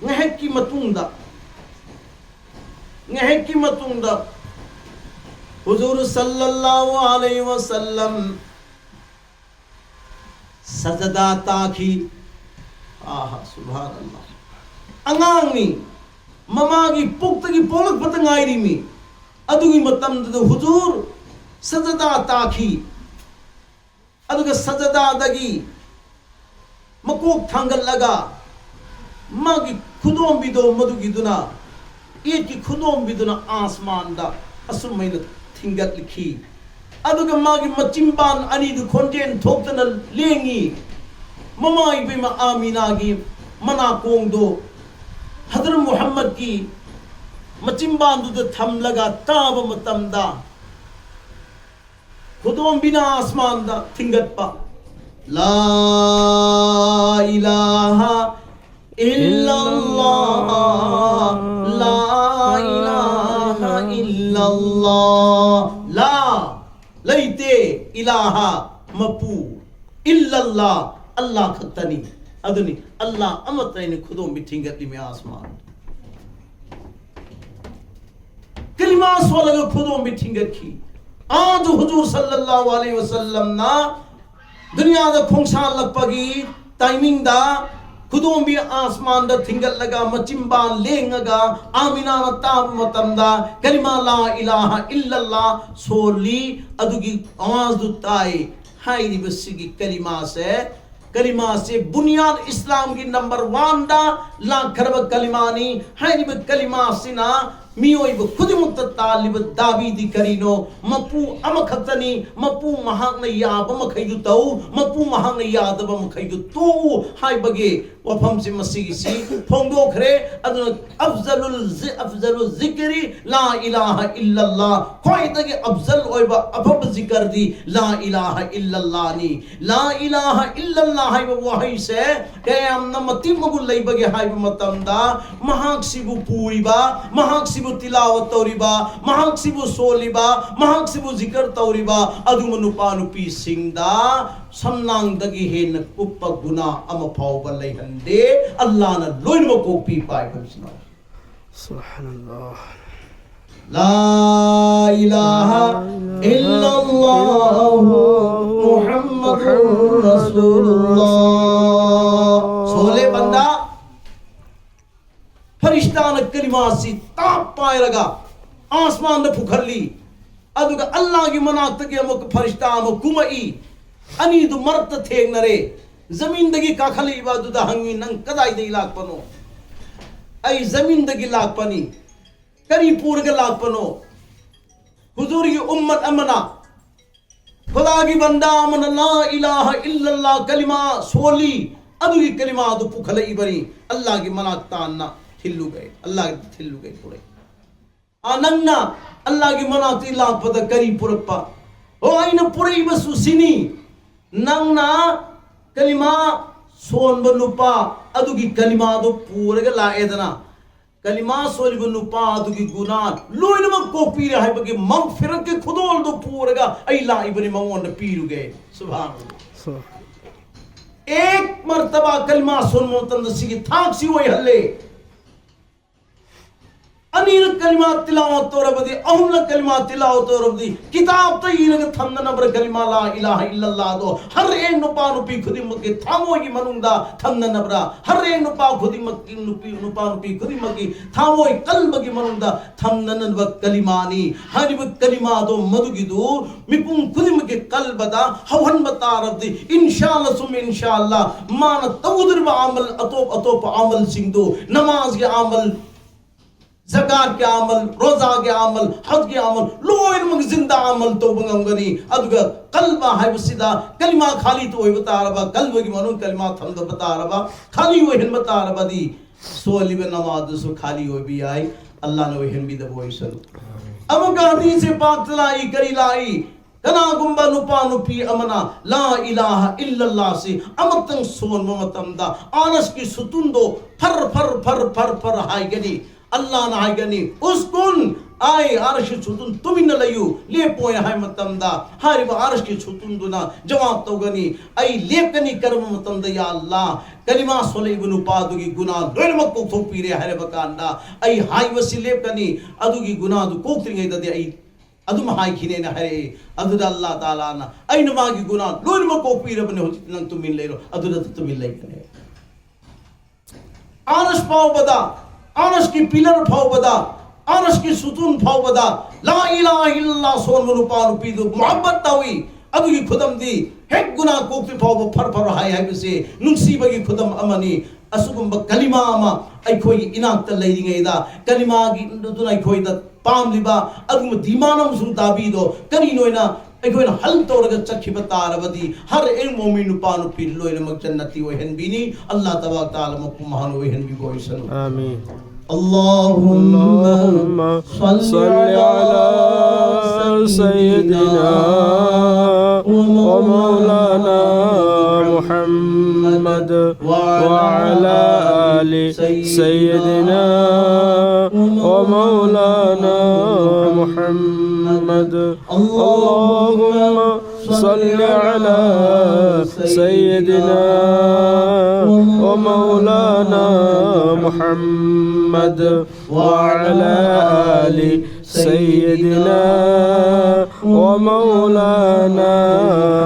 ꯉꯥꯏꯍꯥꯛꯀꯤ ꯃꯇꯨꯡꯗ, ꯉꯥꯏꯍꯥꯛꯀꯤ ꯃꯇꯨꯡꯗ ꯍꯨꯖꯨꯔ ꯁꯜꯂꯜꯂꯥꯍꯨ ꯑꯂꯩꯍꯤ ꯋꯁꯜꯂꯝ ꯁꯖꯗꯥ ꯇꯥꯈꯤ꯫ ꯑꯥꯍꯥ, ꯁꯨꯕꯍꯥꯅꯜꯂꯥ꯫ ꯑꯉꯥꯡꯅꯤ, ꯃꯃꯥꯒꯤ ꯄꯨꯛꯇꯒꯤ ꯄꯣꯛꯂꯛꯄꯗ ꯉꯥꯏꯔꯤꯃꯤ꯫ ꯑꯗꯨꯒꯤ ꯃꯇꯝꯗꯨꯗ ꯍꯨꯖꯨꯔ ꯁꯖꯗꯥ ꯇꯥꯈꯤ꯫ ꯑꯗꯨꯒ ꯁꯖꯗꯥꯗꯒꯤ ꯃꯀꯣꯛ ꯊꯥꯡꯒꯠꯂꯒ ꯃꯥꯒꯤ ꯈꯨꯗꯣꯝꯕꯤꯗꯣ ꯃꯗꯨꯒꯤꯗꯨꯅ, ꯏꯠꯀꯤ ꯈꯨꯗꯣꯝꯕꯤꯗꯨꯅ ꯑꯥꯁꯃꯥꯟꯗ ꯑꯁꯨꯝ ꯍꯥꯏꯅ ꯊꯤꯡꯒꯠꯈꯤ꯫ ꯑꯗꯨꯒ ꯃꯥꯒꯤ ꯃꯆꯤꯟꯕꯥꯟ ꯑꯅꯤꯗꯨ ꯈꯣꯟꯖꯦꯜ ꯊꯣꯛꯇꯅ ꯂꯦꯡꯉꯤ꯫ ꯃꯃꯥ ꯏꯕꯦꯝꯃ ꯑꯥꯃꯤꯅꯥꯒꯤ ꯃꯅꯥꯀꯣꯡꯗꯣ ꯍꯗꯔ ꯃꯨꯍꯝꯃꯗꯀꯤ ꯃꯆꯤꯟꯕꯥꯟꯗꯨꯗ ꯊꯝꯂꯒ ꯇꯥꯕ ꯃꯇꯝꯗ ꯈꯨꯗꯣꯝꯕꯤꯅ ꯑꯥꯁꯃꯥꯟꯗ ꯊꯤꯡꯒꯠꯄ, لا إله إلا الله، لا إله إلا الله. لا, ꯂꯩꯇꯦ, ꯏꯂꯥꯍ, ꯃꯄꯨ, ꯏꯜꯂꯜꯂꯥꯍ, ꯑꯜꯂꯥꯍ ꯈꯛꯇꯅꯤ꯫ ꯑꯗꯨꯅꯤ ꯑꯜꯂꯥꯍ ꯑꯃꯠꯇꯅꯤ꯫ ꯈꯨꯗꯣꯝꯕꯤ ꯊꯤꯡꯒꯠꯂꯤꯃꯤ ꯑꯥꯁꯃꯥꯟ꯫ ꯀꯂꯤꯃꯥ ꯁꯣꯜꯂꯒ ꯈꯨꯗꯣꯝꯕꯤ ꯊꯤꯡꯒꯠꯈꯤ꯫ ꯑꯗꯨ ꯍꯨꯖꯨꯔ ꯁꯜꯂꯜꯂꯥꯍꯨ ꯑꯂꯩꯍꯤ ꯋꯁꯜꯂꯝꯅ ꯗꯨꯅꯤꯌꯥꯗ ꯈꯣꯡꯁꯥꯜꯂꯛꯄꯒꯤ ꯇꯥꯏꯃꯤꯡꯗ ꯈꯨꯗꯣꯝꯕꯤ ꯑꯥꯁꯃꯥꯟꯗ ꯊꯤꯡꯒꯠꯂꯒ ꯃꯆꯤꯟꯕꯥ ꯂꯦꯡꯉꯒ ꯑꯥꯃꯤꯅꯥꯅ ꯇꯥꯕ ꯃꯇꯝꯗ ꯀꯂꯤꯃꯥ ꯂꯥ ꯏꯂꯥꯍ ꯏꯜꯂꯜꯂꯥ ꯁꯣꯜꯂꯤ꯫ ꯑꯗꯨꯒꯤ ꯑꯋꯥꯖꯗꯨ ꯇꯥꯏ꯫ ꯍꯥꯏꯔꯤꯕꯁꯤꯒꯤ ꯀꯂꯤꯃꯥꯁꯦ, ꯀꯂꯤꯃꯥꯁꯦ ꯕꯨꯅꯤꯌꯥꯟ ꯏꯁꯂꯥꯝꯒꯤ ꯅꯝꯕꯔ ꯋꯥꯟꯗ ꯂꯥꯛꯈ꯭ꯔꯕ ꯀꯂꯤꯃꯥꯅꯤ꯫ ꯍꯥꯏꯔꯤꯕ ꯀꯂꯤꯃꯥꯁꯤꯅ ꯃꯤꯑꯣꯏꯕ ꯈꯨꯗꯤꯡꯃꯛꯇ ꯇꯥꯜꯂꯤꯕ ꯗꯥꯕꯤꯗꯤ ꯀꯔꯤꯅꯣ? ꯃꯄꯨ ꯑꯃꯈꯛꯇꯅꯤ꯫ ꯃꯄꯨ ꯃꯍꯥꯛꯅ ꯌꯥꯕ ꯃꯈꯩꯗꯨ ꯇꯧ, ꯃꯄꯨ ꯃꯍꯥꯛꯅ ꯌꯥꯗꯕ ꯃꯈꯩꯗꯨ ꯇꯣꯛꯎ ꯍꯥꯏꯕꯒꯤ ꯋꯥꯐꯝꯁꯤ ꯃꯁꯤꯒꯤꯁꯤ ꯐꯣꯡꯗꯣꯛꯈ꯭ꯔꯦ꯫ ꯑꯗꯨꯅ ꯑꯐꯖꯂꯨꯜ ꯖꯤ-, ꯑꯐꯖꯂꯨꯜ ꯖꯤꯀꯔꯤ ꯂꯥ ꯏꯂꯥꯍ ꯏꯜꯂꯜꯂꯥ, ꯈ꯭ꯋꯥꯏꯗꯒꯤ ꯑꯐꯖꯜ ꯑꯣꯏꯕ ꯑꯐꯕ ꯖꯤꯀꯔꯗꯤ ꯂꯥ ꯏꯂꯥꯍ ꯏꯜꯂꯜꯂꯥꯅꯤ꯫ ꯂꯥ ꯏꯂꯥꯍ ꯏꯜꯂꯜꯂꯥ ꯍꯥꯏꯕ ꯋꯥꯍꯩꯁꯦ ꯀꯌꯥꯝꯅ ꯃꯇꯤꯛ ꯃꯒꯨꯟ ꯂꯩꯕꯒꯦ ꯍꯥꯏꯕ ꯃꯇꯝꯗ, ꯃꯍꯥꯛꯁꯤꯕꯨ ꯄꯨꯔꯤꯕ, ꯃꯍꯥꯛꯁꯤꯕꯨ ꯇꯤꯂꯥꯋꯠ ꯇꯧꯔꯤꯕ, ꯃꯍꯥꯛꯁꯤꯕꯨ ꯁꯣꯜꯂꯤꯕ, ꯃꯍꯥꯛꯁꯤꯕꯨ ꯖꯤꯀꯔ ꯇꯧꯔꯤꯕ ꯑꯗꯨꯒꯨꯝꯕ ꯅꯨꯄꯥ ꯅꯨꯄꯤꯁꯤꯡꯗ ꯁꯝꯅꯥꯡꯗꯒꯤ ꯍꯦꯟꯅ ꯀꯨꯞꯄ ꯒꯨꯅꯥ ꯑꯃ ꯐꯥꯎꯕ ꯂꯩꯍꯟꯗꯦ꯫ ꯑꯜꯂꯥꯅ ꯂꯣꯏꯅꯃꯛ ꯀꯣꯛꯄꯤ ꯄꯥꯏ ꯍꯥꯏꯕꯁꯤꯅ꯫ سبحان الله. لا إله إلا الله محمد رسول الله. ꯁꯣꯜꯂꯦ ꯕꯟꯗꯥ꯫ ꯐꯔꯤꯁꯇꯥꯅ ꯀꯂꯤꯃꯥꯁꯤ ꯇꯥꯞ ꯄꯥꯏꯔꯒ ꯑꯥꯁꯃꯥꯟꯗ ꯄꯨꯈꯠꯂꯤ꯫ ꯑꯗꯨꯒ ꯑꯜꯂꯥꯒꯤ ꯃꯅꯥꯛꯇꯒꯤ ꯑꯃꯨꯛ ꯐꯔꯤꯁꯇꯥ ꯑꯃ ꯀꯨꯝꯃꯛꯏ꯫ ꯑꯅꯤꯗꯨ ꯃꯔꯛꯇ ꯊꯦꯡꯅꯔꯦ꯫ ꯖꯃꯤꯟꯗꯒꯤ ꯀꯥꯈꯠꯂꯛꯏꯕ ꯑꯗꯨꯗ ꯍꯪꯉꯤ, "ꯅꯪ ꯀꯗꯥꯏꯗꯒꯤ ꯂꯥꯛꯄꯅꯣ?" "ꯑꯩ ꯖꯃꯤꯟꯗꯒꯤ ꯂꯥꯛꯄꯅꯤ꯫" "ꯀꯔꯤ ꯄꯨꯔꯒ ꯂꯥꯛꯄꯅꯣ?" ꯍꯨꯖꯨꯔꯒꯤ ꯎꯝꯃꯠ ꯑꯃꯅ ꯈꯨꯗꯥꯒꯤ ꯕꯟꯗꯥ ꯑꯃꯅ ꯂꯥ ꯏꯂꯥꯍ ꯏꯜꯂꯜꯂꯥ ꯀꯂꯤꯃꯥ ꯁꯣꯜꯂꯤ, ꯑꯗꯨꯒꯤ ꯀꯂꯤꯃꯥ ꯑꯗꯨ ꯄꯨꯈꯠꯂꯛꯏꯕꯅꯤ꯫ ꯑꯜꯂꯥꯒꯤ ꯃꯅꯥꯛ ꯇꯥꯟꯅ ꯊꯤꯜꯂꯨꯒꯦ, ꯑꯜꯂꯥꯒꯤ ꯊꯤꯜꯂꯨꯒꯦ ꯄꯨꯔꯛꯏ꯫ "ꯑꯥ, ꯅꯪꯅ ꯑꯜꯂꯥꯒꯤ ꯃꯅꯥꯛꯇꯒꯤ ꯂꯥꯛꯄꯗ ꯀꯔꯤ ꯄꯨꯔꯛꯄ?" "ꯑꯣ, ꯑꯩꯅ ꯄꯨꯔꯛꯏꯕꯁꯨ ꯁꯤꯅꯤ, ꯅꯪꯅ ꯀꯂꯤꯃꯥ ꯁꯣꯟꯕ ꯅꯨꯄꯥ ꯑꯗꯨꯒꯤ ꯀꯂꯤꯃꯥꯗꯨ ꯄꯨꯔꯒ ꯂꯥꯛꯑꯦꯗꯅ, ꯀꯂꯤꯃꯥ ꯁꯣꯜꯂꯤꯕ ꯅꯨꯄꯥ ꯑꯗꯨꯒꯤ ꯒꯨꯅꯥ ꯂꯣꯏꯅꯃꯛ ꯀꯣꯛꯄꯤꯔꯦ ꯍꯥꯏꯕꯒꯤ ꯃꯒꯐꯤꯔꯠꯀꯤ ꯈꯨꯗꯣꯜꯗꯨ ꯄꯨꯔꯒ ꯑꯩ ꯂꯥꯛꯏꯕꯅꯤ, ꯃꯉꯣꯟꯗ ꯄꯤꯔꯨꯒꯦ꯫" ꯁꯨꯕꯍꯥꯅꯜꯂꯥꯍ꯫ So, ꯑꯦꯛ ꯃꯔꯇꯕꯥ ꯀꯂꯤꯃꯥ ꯁꯣꯟꯕ ꯃꯇꯝꯗ ꯁꯤꯒꯤ ꯊꯥꯛꯁꯤ ꯑꯣꯏꯍꯜꯂꯦ꯫ ꯑꯅꯤꯔꯛ ꯀꯂꯤꯃꯥ ꯇꯤꯂꯥꯋꯠ ꯇꯧꯔꯕꯗꯤ, ꯑꯍꯨꯝꯂꯛ ꯀꯂꯤꯃꯥ ꯇꯤꯂꯥꯋꯠ ꯇꯧꯔꯕꯗꯤ, ꯀꯤꯇꯥꯕꯇ ꯏꯔꯒ ꯊꯝꯅꯅꯕ꯭ꯔꯥ ꯀꯂꯤꯃꯥ ꯂꯥ ꯏꯂꯥꯍ ꯏꯜꯂꯜꯂꯥꯍꯗꯣ ꯍꯔ ꯑꯦꯛ ꯅꯨꯄꯥ ꯅꯨꯄꯤ ꯈꯨꯗꯤꯡꯃꯛꯀꯤ ꯊꯃꯣꯏꯒꯤ ꯃꯅꯨꯡꯗ ꯊꯝꯅꯅꯕ꯭ꯔꯥ? ꯍꯔ ꯑꯦꯛ ꯅꯨꯄꯥ ꯈꯨꯗꯤꯡꯃꯛꯀꯤ, ꯅꯨꯄꯤ, ꯅꯨꯄꯥ ꯅꯨꯄꯤ ꯈꯨꯗꯤꯡꯃꯛꯀꯤ ꯊꯃꯣꯏ ꯀꯜꯕꯒꯤ ꯃꯅꯨꯡꯗ ꯊꯝꯅꯅꯕ ꯀꯂꯤꯃꯥꯅꯤ꯫ ꯍꯥꯏꯔꯤꯕ ꯀꯂꯤꯃꯥꯗꯣ, ꯃꯗꯨꯒꯤꯗꯨ ꯃꯤꯄꯨꯝ ꯈꯨꯗꯤꯡꯃꯛꯀꯤ ꯀꯜꯕꯗ ꯍꯧꯍꯟꯕ ꯇꯥꯔꯕꯗꯤ, ꯏꯟꯁꯥ ꯑꯜꯂꯥ ꯁꯨꯝ ꯏꯟꯁꯥ ꯑꯜꯂꯥ, ꯃꯥꯅ ꯇꯧꯒꯗꯧꯔꯤꯕ ꯑꯃꯜ, ꯑꯇꯣꯞ ꯑꯇꯣꯞꯄ ꯑꯃꯜꯁꯤꯡꯗꯨ, ꯅꯃꯥꯖꯒꯤ ꯑꯃꯜ, ꯖꯀꯥꯠꯀꯤ ꯑꯃꯜ, ꯔꯣꯖꯥꯒꯤ ꯑꯃꯜ, ꯍꯖꯒꯤ ꯑꯃꯜ, ꯂꯣꯏꯅꯃꯛ ꯖꯤꯟꯗꯥ ꯑꯃꯜ ꯇꯧꯕ ꯉꯝꯒꯅꯤ꯫ ꯑꯗꯨꯒ ꯀꯜꯕ ꯍꯥꯏꯕꯁꯤꯗ ꯀꯂꯤꯃꯥ ꯈꯥꯂꯤ ꯑꯣꯏꯕ ꯇꯥꯔꯕ, ꯀꯜꯕꯒꯤ ꯃꯅꯨꯡ ꯀꯂꯤꯃꯥ ꯊꯝꯗꯕ ꯇꯥꯔꯕ, ꯈꯥꯂꯤ ꯑꯣꯏꯍꯟꯕ ꯇꯥꯔꯕꯗꯤ, ꯁꯣꯜꯂꯤꯕ ꯅꯃꯥꯖꯗꯨꯁꯨ ꯈꯥꯂꯤ ꯑꯣꯏꯕ ꯌꯥꯏ꯫ ꯑꯜꯂꯥꯍꯅ ꯑꯣꯏꯍꯟꯕꯤꯗꯕ ꯑꯣꯏꯁꯅꯨ꯫ ꯑꯃꯨꯛꯀ ꯍꯗꯤꯁꯦ ꯄꯥꯛꯇ ꯂꯥꯛꯏ, ꯀꯔꯤ ꯂꯥꯛꯏ? ꯀꯅꯥꯒꯨꯝꯕ ꯅꯨꯄꯥ ꯅꯨꯄꯤ ꯑꯃꯅ ꯂꯥ ꯏꯂꯥꯍ ꯏꯜꯂꯜꯂꯥꯍꯁꯤ ꯑꯃꯇꯪ ꯁꯣꯟꯕ ꯃꯇꯝꯗ, ꯑꯥꯔꯁꯀꯤ ꯁꯨꯇꯨꯟꯗꯣ ꯐꯔ ꯐꯔ ꯐꯔ ꯐꯔ ꯐꯔ ꯍꯥꯏꯒꯅꯤ꯫ ꯑꯜꯂꯥꯍꯅ ꯍꯥꯏꯒꯅꯤ, "ꯎꯁꯀꯨꯟ, ꯑꯩ ꯑꯥꯔꯁꯀꯤ ꯁꯨꯇꯨꯟ, ꯇꯨꯃꯤꯟꯅ ꯂꯩꯌꯨ, ꯂꯦꯞꯄꯣ" ꯍꯥꯏꯕ ꯃꯇꯝꯗ, ꯍꯥꯏꯔꯤꯕ ꯑꯥꯔꯁꯀꯤ ꯁꯨꯇꯨꯟꯗꯨꯅ ꯖꯋꯥꯕ ꯇꯧꯒꯅꯤ, "ꯑꯩ ꯂꯦꯞꯀꯅꯤ ꯀꯔꯝꯕ ꯃꯇꯝꯗ, ꯌꯥ ꯑꯜꯂꯥꯍ? ꯀꯂꯤꯃꯥ ꯁꯣꯜꯂꯛꯏꯕ ꯅꯨꯄꯥꯗꯨꯒꯤ ꯒꯨꯅꯥ ꯂꯣꯏꯅꯃꯛ ꯀꯣꯛꯊꯣꯛꯄꯤꯔꯦ ꯍꯥꯏꯔꯕ ꯀꯥꯟꯗ, ꯑꯩ ꯍꯥꯏꯕꯁꯤ ꯂꯦꯞꯀꯅꯤ, ꯑꯗꯨꯒꯤ ꯒꯨꯅꯥꯗꯨ ꯀꯣꯛꯇ꯭ꯔꯤꯉꯩꯗꯗꯤ ꯑꯩ ꯑꯗꯨꯝ ꯍꯥꯏꯈꯤꯅꯦꯅ" ꯍꯥꯏꯔꯛꯏ꯫ ꯑꯗꯨꯗ ꯑꯜꯂꯥꯍ ꯇꯥꯂꯥꯅ, "ꯑꯩꯅ ꯃꯥꯒꯤ ꯒꯨꯅꯥ ꯂꯣꯏꯅꯃꯛ ꯀꯣꯛꯄꯤꯔꯕꯅꯦ, ꯍꯧꯖꯤꯛꯇꯤ ꯅꯪ ꯇꯨꯃꯤꯟ ꯂꯩꯔꯣ", ꯑꯗꯨꯗ ꯇꯨꯃꯤꯟ ꯂꯩꯒꯅꯦ꯫ ꯑꯥꯔꯁ ꯐꯥꯎꯕꯗ, ꯑꯥꯔꯁꯀꯤ ꯄꯤꯂꯔ ꯐꯥꯎꯕꯗ, ꯑꯥꯔꯁꯀꯤ ꯁꯨꯇꯨꯟ ꯐꯥꯎꯕꯗ ꯂꯥ ꯏꯂꯥꯍ ꯏꯜꯂꯜꯂꯥꯍ ꯁꯣꯟꯕ ꯅꯨꯄꯥ ꯅꯨꯄꯤꯗꯨ ꯃꯨꯍꯕꯠ ꯇꯧꯏ꯫ ꯑꯗꯨꯒꯤ ꯈꯨꯗꯝꯗꯤ, ꯍꯦꯛ ꯒꯨꯅꯥ ꯀꯣꯛꯇ꯭ꯔꯤ ꯐꯥꯎꯕ ꯐꯔ ꯐꯔ ꯍꯥꯏ ꯍꯥꯏꯕꯁꯦ ꯅꯨꯡꯁꯤꯕꯒꯤ ꯈꯨꯗꯝ ꯑꯃꯅꯤ꯫ ꯑꯁꯤꯒꯨꯝꯕ ꯀꯂꯤꯃꯥ ꯑꯃ ꯑꯩꯈꯣꯏꯒꯤ ꯏꯅꯥꯛꯇ ꯂꯩꯔꯤꯉꯩꯗ, ꯀꯂꯤꯃꯥꯒꯤ ꯑꯗꯨꯅ ꯑꯩꯈꯣꯏꯗ ꯄꯥꯝꯂꯤꯕ ꯑꯗꯨꯒꯨꯝꯕ ꯗꯤꯃꯥꯟ ꯑꯃꯁꯨꯡ ꯗꯥꯕꯤꯗꯣ ꯀꯔꯤꯅꯣ ꯍꯥꯏꯅ ꯑꯩꯈꯣꯏꯅ ꯍꯜ ꯇꯧꯔꯒ ꯆꯠꯈꯤꯕ ꯇꯥꯔꯕꯗꯤ, ꯍꯔ ꯑꯦꯛ ꯃꯣꯃꯤꯟ ꯅꯨꯄꯥ ꯅꯨꯄꯤ ꯂꯣꯏꯅꯃꯛ ꯖꯟꯅꯇꯤ ꯑꯣꯏꯍꯟꯕꯤꯅꯤ꯫ ꯑꯜꯂꯥꯍ ꯇꯕꯥꯔꯛ ꯇꯥꯂꯥ ꯃꯄꯨꯡ ꯐꯥꯅ ꯑꯣꯏꯍꯟꯕꯤꯕ ꯑꯣꯏꯁꯅꯨ꯫ آمين. اللهم اللهم صل على سيدنا ومولانا محمد وعلى آل سيدنا ومولانا محمد. اللهم صل على سيدنا ومولانا محمد وعلى آل سيدنا ومولانا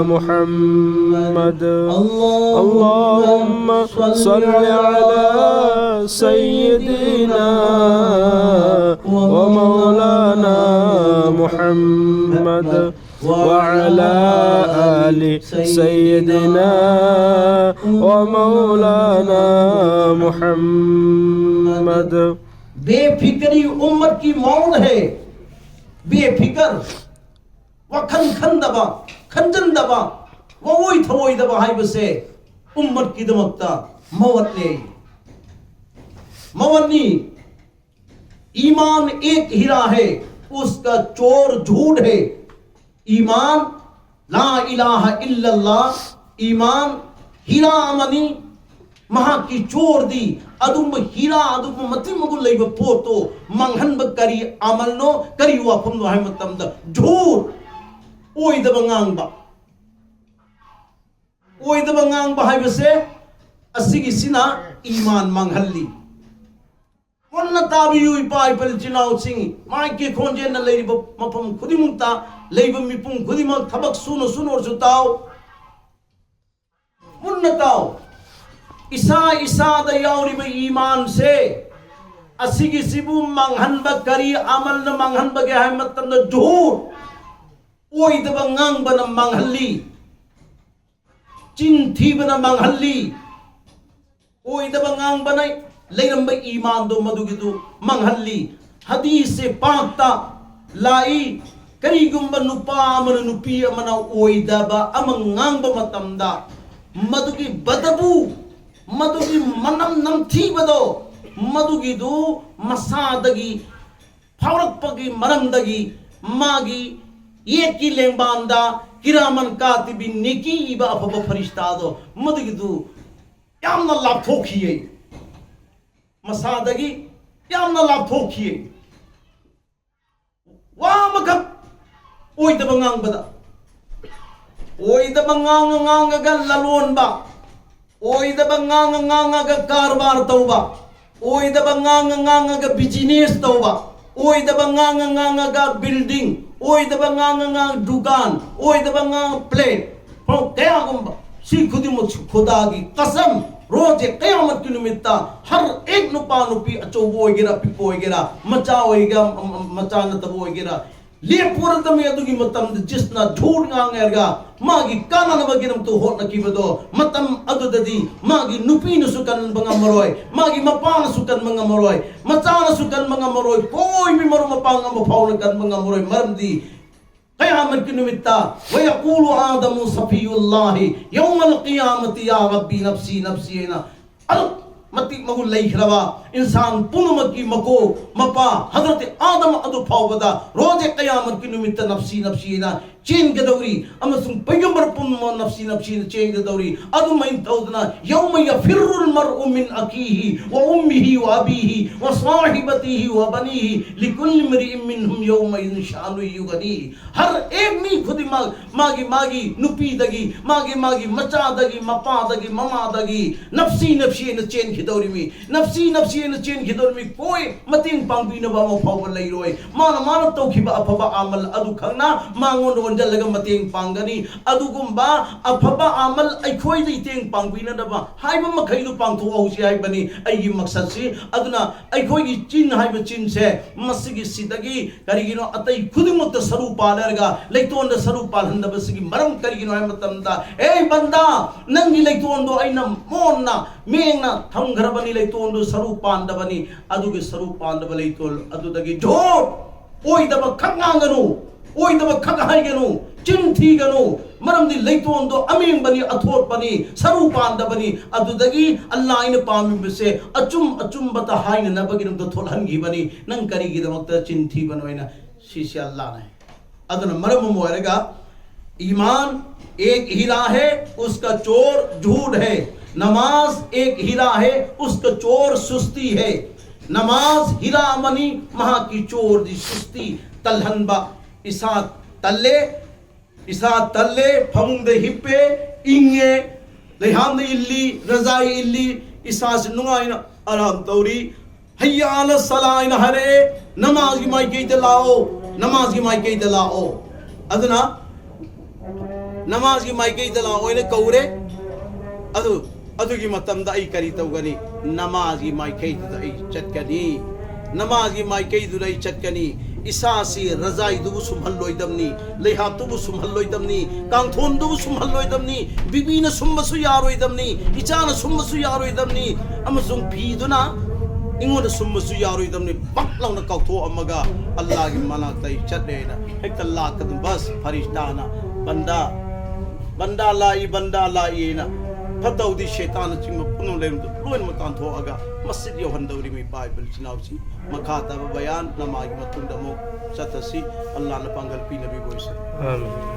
محمد. اللهم صل على سيدنا ومولانا محمد وعلى آل سيدنا ومولانا محمد. बेफिक्री उम्मत की मौत है. बेफिक्र, ꯋꯥꯈꯜ ꯈꯟꯗꯕ, ꯈꯟꯖꯟꯗꯕ, ꯋꯥꯑꯣꯏ ꯊꯑꯣꯏꯗꯕ ꯍꯥꯏꯕꯁꯦ ꯎꯝꯃꯠꯀꯤꯗꯃꯛꯇ ꯃꯧꯠꯅꯦ. ꯃꯧꯠꯅꯤ. ईमान एक हीरा है, उसका चोर झूठ है. ईमान, ला इलाहा इल्लल्लाह, ईमान हीरा ꯑꯃꯅꯤ. ꯃꯍꯥꯛꯀꯤ ꯆꯣꯔꯗꯤ ꯑꯗꯨꯒꯨꯝꯕ ꯍꯤꯔꯥ, ꯑꯗꯨꯒꯨꯝꯕ ꯃꯇꯤꯛ ꯃꯒꯨꯟ ꯂꯩꯕ ꯄꯣꯠꯇꯣ ꯃꯥꯡꯍꯟꯕ ꯀꯔꯤ ꯑꯃꯜꯅꯣ, ꯀꯔꯤ ꯋꯥꯐꯝꯅꯣ ꯍꯥꯏꯕ ꯃꯇꯝꯗ, झूठ, ꯑꯣꯏꯗꯕ ꯉꯥꯡꯕ. ꯑꯣꯏꯗꯕ ꯉꯥꯡꯕ ꯍꯥꯏꯕꯁꯦ ꯑꯁꯤꯒꯤꯁꯤꯅ ꯏꯃꯥꯟ ꯃꯥꯡꯍꯜꯂꯤ. ꯃꯨꯟꯅ ꯇꯥꯕꯤꯌꯨ, ꯏꯄꯥ ꯏꯄꯜ ꯏꯆꯤꯟ ꯏꯅꯥꯎꯁꯤꯡ, ꯃꯥꯏꯛꯀꯤ ꯈꯣꯟꯖꯦꯜꯅ ꯂꯩꯔꯤꯕ ꯃꯐꯝ ꯈꯨꯗꯤꯡꯃꯛꯇ ꯂꯩꯕ ꯃꯤꯄꯨꯝ ꯈꯨꯗꯤꯡꯃꯛ ꯊꯕꯛ ꯁꯨꯅ ꯁꯨꯅ ꯑꯣꯏꯔꯁꯨ ꯇꯥꯎ, ꯃꯨꯟꯅ ꯇꯥꯎ. ꯏꯁꯥ ꯏꯁꯥꯗ ꯌꯥꯎꯔꯤꯕ ꯏꯃꯥꯟꯁꯦ, ꯑꯁꯤꯒꯤꯁꯤꯕꯨ ꯃꯥꯡꯍꯟꯕ ꯀꯔꯤ ꯑꯃꯜꯅ ꯃꯥꯡꯍꯟꯕꯒꯦ ꯍꯥꯏꯕ ꯃꯇꯝꯗ, झूठ, ꯑꯣꯏꯗꯕ ꯉꯥꯡꯕꯅ ꯃꯥꯡꯍꯜꯂꯤ, ꯆꯤꯟ ꯊꯤꯕꯅ ꯃꯥꯡꯍꯜꯂꯤ, ꯑꯣꯏꯗꯕ ꯉꯥꯡꯕꯅ ꯂꯩꯔꯝꯕ ꯏꯃꯥꯟꯗꯣ ꯃꯗꯨꯒꯤꯗꯨ ꯃꯥꯡꯍꯜꯂꯤ. ꯍꯗꯤꯁꯁꯦ ꯄꯥꯛꯇ ꯂꯥꯛꯏ, ꯀꯔꯤꯒꯨꯝꯕ ꯅꯨꯄꯥ ꯑꯃꯅ ꯅꯨꯄꯤ ꯑꯃꯅ ꯑꯣꯏꯗꯕ ꯑꯃ ꯉꯥꯡꯕ ꯃꯇꯝꯗ, ꯃꯗꯨꯒꯤ ꯕꯗꯕꯨ, ꯃꯗꯨꯒꯤ ꯃꯅꯝ ꯅꯝꯊꯤꯕꯗꯣ, ꯃꯗꯨꯒꯤꯗꯨ ꯃꯁꯥꯗꯒꯤ ꯐꯥꯎꯔꯛꯄꯒꯤ ꯃꯔꯝꯗꯒꯤ ꯃꯥꯒꯤ ꯌꯦꯠꯀꯤ ꯂꯦꯡꯕꯥꯟꯗ ꯀꯤꯔꯥꯃꯟ ꯀꯥꯇꯤꯕꯤꯟ ꯅꯦꯀꯤ ꯏꯕ ꯑꯐꯕ ꯐꯔꯤꯁꯇꯥꯗꯣ ꯃꯗꯨꯒꯤꯗꯨ ꯌꯥꯝꯅ ꯂꯥꯞꯊꯣꯛꯈꯤꯌꯦ, ꯃꯁꯥꯗꯒꯤ ꯌꯥꯝꯅ ꯂꯥꯞꯊꯣꯛꯈꯤꯌꯦ. ꯋꯥ ꯑꯃꯈꯛ ꯑꯣꯏꯗꯕ ꯉꯥꯡꯕꯗ, ꯑꯣꯏꯗꯕ ꯉꯥꯡꯉ ꯉꯥꯡꯉꯒ ꯂꯂꯣꯟꯕ, ꯑꯣꯏꯗꯕ ꯉꯥꯡꯉ ꯉꯥꯡꯉꯒ ꯀꯔꯕꯥꯔ ꯇꯧꯕ, ꯑꯣꯏꯗꯕ ꯉꯥꯡꯉ ꯉꯥꯡꯉꯒ business ꯇꯧꯕ, ꯑꯣꯏꯗꯕ ꯉꯥꯡꯉ ꯉꯥꯡꯉꯒ building, ꯑꯣꯏꯗꯕ ꯉꯥꯡꯉ ꯉꯥꯡꯉ ꯗꯨꯀꯥꯟ, ꯑꯣꯏꯗꯕ ꯉꯥꯡꯉ plane, ꯍꯣ, ꯀꯌꯥꯒꯨꯝꯕ, ꯁꯤ ꯈꯨꯗꯤꯡꯃꯛꯁꯨ ꯈꯨꯗꯥꯒꯤ ꯀꯁꯝ, ꯔꯣꯖꯦ ꯀꯌꯥꯃꯠꯀꯤ ꯅꯨꯃꯤꯠꯇ ꯍꯔ ꯑꯦꯛ ꯅꯨꯄꯥ ꯅꯨꯄꯤ, ꯑꯆꯧꯕ ꯑꯣꯏꯒꯦꯔꯥ, ꯑꯄꯤꯛꯄ ꯑꯣꯏꯒꯦꯔꯥ, ꯃꯆꯥ ꯑꯣꯏꯒꯦꯔꯥ, ꯑꯝ, ꯑꯝ, ꯃꯆꯥ ꯅꯠꯇꯕ ꯑꯣꯏꯒꯦꯔꯥ, ꯂꯦꯞꯄꯨꯔꯗꯃꯤ꯫ ꯑꯗꯨꯒꯤ ꯃꯇꯝꯗ ꯖꯤꯁꯅ ꯖꯨꯠ ꯉꯥꯡꯉꯦꯔꯒ ꯃꯥꯒꯤ ꯀꯥꯟꯅꯅꯕꯒꯤꯗꯃꯛꯇ ꯍꯣꯠꯅꯈꯤꯕꯗꯣ, ꯃꯇꯝ ꯑꯗꯨꯗꯗꯤ ꯃꯥꯒꯤ ꯅꯨꯄꯤꯅꯁꯨ ꯀꯟꯕ ꯉꯝꯃꯔꯣꯏ, ꯃꯥꯒꯤ ꯃꯄꯥꯅꯁꯨ ꯀꯟꯕ ꯉꯝꯃꯔꯣꯏ, ꯃꯆꯥꯅꯁꯨ ꯀꯟꯕ ꯉꯝꯃꯔꯣꯏ, ꯀꯣꯏꯃꯤ ꯃꯔꯨꯞ ꯃꯄꯥꯡ ꯑꯃ ꯐꯥꯎꯅ ꯀꯟꯕ ꯉꯝꯃꯔꯣꯏ꯫ ꯃꯔꯝꯗꯤ ꯀꯌꯥꯃꯠꯀꯤ ꯅꯨꯃꯤꯠꯇ, "ويقول آدم صفي الله يوم القيامة يا رب نفسي نفسي" ꯍꯥꯏꯅ ꯑꯗꯨꯛ ꯃꯇꯤꯛ ꯃꯒꯨꯟ ꯂꯩꯈ꯭ꯔꯕ ꯏꯟꯁꯥꯟ ꯄꯨꯝꯅꯃꯛꯀꯤ ꯃꯀꯣꯛ ꯃꯄꯥ ꯍꯖꯔꯠ ꯑꯥꯗꯝ ꯑꯗꯨ ꯐꯥꯎꯕꯗ ꯔꯣꯖꯦ ꯀꯌꯥꯃꯠꯀꯤ ꯅꯨꯃꯤꯠꯇ "ꯅꯞꯁꯤ ꯅꯞꯁꯤ" ꯍꯥꯏꯅ ꯆꯦꯟꯒꯗꯧꯔꯤ꯫ ꯑꯃꯁꯨꯡ ꯄꯩꯒꯝꯕꯔ ꯄꯨꯝꯅꯃꯛ "ꯅꯞꯁꯤ ꯅꯞꯁꯤ" ꯍꯥꯏꯅ ꯆꯦꯟꯒꯗꯧꯔꯤ꯫ ꯑꯗꯨꯃꯥꯏꯅ ꯇꯧꯗꯅ "يوم يفر المرء من أخيه وأمه وأبيه وصاحبته وبنيه لكل امرئ منهم يومئذ شأن يغنيه" ꯍꯔ ꯑꯦꯛ ꯃꯤ ꯈꯨꯗꯤꯡꯃꯛ ꯃꯥꯒꯤ ꯃꯥꯒꯤ ꯅꯨꯄꯤꯗꯒꯤ, ꯃꯥꯒꯤ ꯃꯥꯒꯤ ꯃꯆꯥꯗꯒꯤ, ꯃꯄꯥꯗꯒꯤ, ꯃꯃꯥꯗꯒꯤ "ꯅꯞꯁꯤ ꯅꯞꯁꯤ" ꯍꯥꯏꯅ ꯆꯦꯟꯈꯤꯗꯧꯔꯤꯃꯤ꯫ "ꯅꯞꯁꯤ ꯅꯞꯁꯤ" ꯍꯥꯏꯅ ꯆꯦꯟꯈꯤꯗꯧꯔꯤꯃꯤ꯫ ꯀꯣꯏ ꯃꯇꯦꯡ ꯄꯥꯡꯕꯤꯅꯕ ꯑꯃ ꯐꯥꯎꯕ ꯂꯩꯔꯣꯏ꯫ ꯃꯥꯅ ꯃꯥꯅ ꯇꯧꯈꯤꯕ ꯑꯐꯕ ꯑꯃꯜ ꯑꯗꯨ ꯈꯛꯅ ꯃꯉꯣꯟꯗ ꯑꯣꯟꯁꯤꯜꯂꯒ ꯃꯇꯦꯡ ꯄꯥꯡꯒꯅꯤ꯫ ꯑꯗꯨꯒꯨꯝꯕ ꯑꯐꯕ ꯑꯃꯜ ꯑꯩꯈꯣꯏꯗ ꯃꯇꯦꯡ ꯄꯥꯡꯕꯤꯅꯅꯕ ꯍꯥꯏꯕ ꯃꯈꯩꯗꯨ ꯄꯥꯡꯊꯣꯛꯍꯧꯁꯤ ꯍꯥꯏꯕꯅꯤ ꯑꯩꯒꯤ ꯃꯛꯁꯠꯁꯤ꯫ ꯑꯗꯨꯅ ꯑꯩꯈꯣꯏꯒꯤ ꯆꯤꯟ ꯍꯥꯏꯕ ꯆꯤꯟꯁꯦ, ꯃꯁꯤꯒꯤ ꯁꯤꯗꯒꯤ ꯀꯔꯤꯒꯤꯅꯣ ꯑꯇꯩ ꯈꯨꯗꯤꯡꯃꯛꯇ ꯁꯔꯨ ꯄꯥꯜꯂꯔꯒ ꯂꯩꯇꯣꯟꯗ ꯁꯔꯨ ꯄꯥꯜꯍꯟꯗꯕꯁꯤꯒꯤ ꯃꯔꯝ ꯀꯔꯤꯒꯤꯅꯣ ꯍꯥꯏꯕ ꯃꯇꯝꯗ, "ꯑꯦ ꯕꯟꯗꯥ, ꯅꯪꯒꯤ ꯂꯩꯇꯣꯟꯗꯣ ꯑꯩꯅ ꯃꯣꯟꯅ ꯃꯦꯡꯅ ꯊꯝꯈ꯭ꯔꯕꯅꯤ, ꯂꯩꯇꯣꯟꯗꯣ ꯁꯔꯨ ꯄꯥꯟꯗꯕꯅꯤ꯫ ꯑꯗꯨꯒꯤ ꯁꯔꯨ ꯄꯥꯟꯗꯕ ꯂꯩꯇꯣꯟ ꯑꯗꯨꯗꯒꯤ ꯖꯣꯔ ꯑꯣꯏꯗꯕ ꯈꯛ ꯉꯥꯡꯒꯅꯨ, ꯑꯣꯏꯗꯕ ꯈꯛ ꯍꯥꯏꯒꯅꯨ, ꯆꯤꯟ ꯊꯤꯒꯅꯨ꯫ ꯃꯔꯝꯗꯤ ꯂꯩꯇꯣꯟꯗꯣ ꯑꯃꯦꯡꯕꯅꯤ, ꯑꯊꯣꯠꯄꯅꯤ, ꯁꯔꯨ ꯄꯥꯟꯗꯕꯅꯤ꯫ ꯑꯗꯨꯗꯒꯤ ꯑꯜꯂꯥ ꯑꯩꯅ ꯄꯥꯝꯃꯤꯕꯁꯦ ꯑꯆꯨꯝ ꯑꯆꯨꯝꯕꯇ ꯍꯥꯏꯅꯅꯕꯒꯤꯗꯃꯛꯇ ꯊꯣꯛꯍꯟꯈꯤꯕꯅꯤ꯫ ꯅꯪ ꯀꯔꯤꯒꯤꯗꯃꯛꯇ ꯆꯤꯟ ꯊꯤꯕꯅꯣ?" ꯍꯥꯏꯅ꯫ ꯁꯤꯁꯦ ꯑꯜꯂꯥꯅꯦ꯫ ꯑꯗꯨꯅ ꯃꯔꯝ ꯑꯃ ꯑꯣꯏꯔꯒ ईमान एक हीरा है, उसका चोर झूठ है। नमाज एक हीरा है, उसका चोर सुस्ती है꯫ ꯅꯃꯥꯖ ꯍꯤꯔꯥ ꯑꯃꯅꯤ, ꯃꯍꯥꯛꯀꯤ ꯆꯣꯔꯗꯤ ꯁꯨꯁꯇꯤ, ꯇꯜꯍꯟꯕ, ꯏꯁꯥ ꯇꯜꯂꯦ꯫ ꯏꯁꯥ ꯇꯜꯂꯦ, ꯐꯃꯨꯡꯗ ꯍꯤꯞꯄꯦ, ꯏꯪꯉꯦ, ꯂꯩꯍꯥꯝꯅ ꯏꯜꯂꯤ, ꯔꯖꯥꯏ ꯏꯜꯂꯤ, ꯏꯁꯥꯁꯤ ꯅꯨꯡꯉꯥꯏꯅ ꯑꯔꯥꯝ ꯇꯧꯔꯤ꯫ ꯍꯩꯌꯥ ꯑꯂ ꯁꯂꯥ ꯍꯥꯏꯅ ꯍꯥꯏꯔꯛꯑꯦ, "ꯅꯃꯥꯖꯒꯤ ꯃꯥꯏꯀꯩꯗ ꯂꯥꯛꯑꯣ, ꯅꯃꯥꯖꯒꯤ ꯃꯥꯏꯀꯩꯗ ꯂꯥꯛꯑꯣ"꯫ ꯑꯗꯨꯅ ꯅꯃꯥꯖꯒꯤ ꯃꯥꯏꯀꯩꯗ ꯂꯥꯛꯑꯣ ꯍꯥꯏꯅ ꯀꯧꯔꯦ꯫ ꯑꯗꯨ ꯑꯗꯨꯒꯤ ꯃꯇꯝꯗ ꯑꯩ ꯀꯔꯤ ꯇꯧꯒꯅꯤ? ꯅꯃꯥꯖꯒꯤ ꯃꯥꯏꯀꯩꯗꯨꯗ ꯑꯩ ꯆꯠꯀꯅꯤ꯫ ꯅꯃꯥꯖꯒꯤ ꯃꯥꯏꯀꯩꯗꯨꯗ ꯑꯩ ꯆꯠꯀꯅꯤ꯫ ꯏꯁꯥꯁꯤ ꯔꯖꯥꯏꯗꯨꯕꯨ ꯁꯨꯝꯍꯜꯂꯣꯏꯗꯕꯅꯤ, ꯂꯩꯍꯥꯞꯇꯨꯕꯨ ꯁꯨꯝꯍꯜꯂꯣꯏꯗꯕꯅꯤ, ꯀꯥꯡꯊꯣꯟꯗꯨꯕꯨ ꯁꯨꯝꯍꯜꯂꯣꯏꯗꯕꯅꯤ, ꯕꯤꯕꯤꯅ ꯁꯨꯝꯕꯁꯨ ꯌꯥꯔꯣꯏꯗꯕꯅꯤ, ꯏꯆꯥꯅ ꯁꯨꯝꯕꯁꯨ ꯌꯥꯔꯣꯏꯗꯕꯅꯤ, ꯑꯃꯁꯨꯡ ꯐꯤꯗꯨꯅ ꯑꯩꯉꯣꯟꯗ ꯁꯨꯝꯕꯁꯨ ꯌꯥꯔꯣꯏꯗꯕꯅꯤ꯫ ꯄꯛ ꯂꯥꯎꯅ ꯀꯥꯎꯊꯣꯛꯑꯝꯃꯒ ꯑꯜꯂꯥꯒꯤ ꯃꯅꯥꯛꯇ ꯑꯩ ꯆꯠꯂꯦꯅ ꯍꯦꯛꯇ ꯂꯥꯛꯀꯗꯝ꯫ ꯕꯁ ꯐꯔꯤꯁꯇꯥꯅ ꯕꯟꯗꯥ, ꯕꯟꯗꯥ ꯂꯥꯛꯏ, ꯕꯟꯗꯥ ꯂꯥꯛꯏꯅ꯫ ꯐꯠꯇꯧꯗꯤ ꯁꯩꯇꯥꯟꯅꯆꯤꯡꯕ ꯄꯨꯝꯅꯃꯛ ꯂꯩꯔꯝꯕꯗꯨ ꯂꯣꯏꯅꯃꯛ ꯇꯥꯟꯊꯣꯛꯑꯒ ꯃꯁꯖꯤꯗ ꯌꯧꯍꯟꯗꯧꯔꯤꯕ ꯏꯄꯥ ꯏꯄꯨ ꯏꯆꯤꯟ ꯏꯅꯥꯎꯁꯤ꯫ ꯃꯈꯥ ꯇꯥꯕ ꯕꯌꯥꯟ ꯅꯃꯥꯖꯒꯤ ꯃꯇꯨꯡꯗ ꯑꯃꯨꯛ ꯆꯠꯊꯁꯤ꯫ ꯑꯜꯂꯥꯅ ꯄꯥꯡꯒꯜ ꯄꯤꯅꯕꯤꯕ ꯑꯣꯏꯁꯅꯨ꯫ ꯑꯥꯃꯤꯟ꯫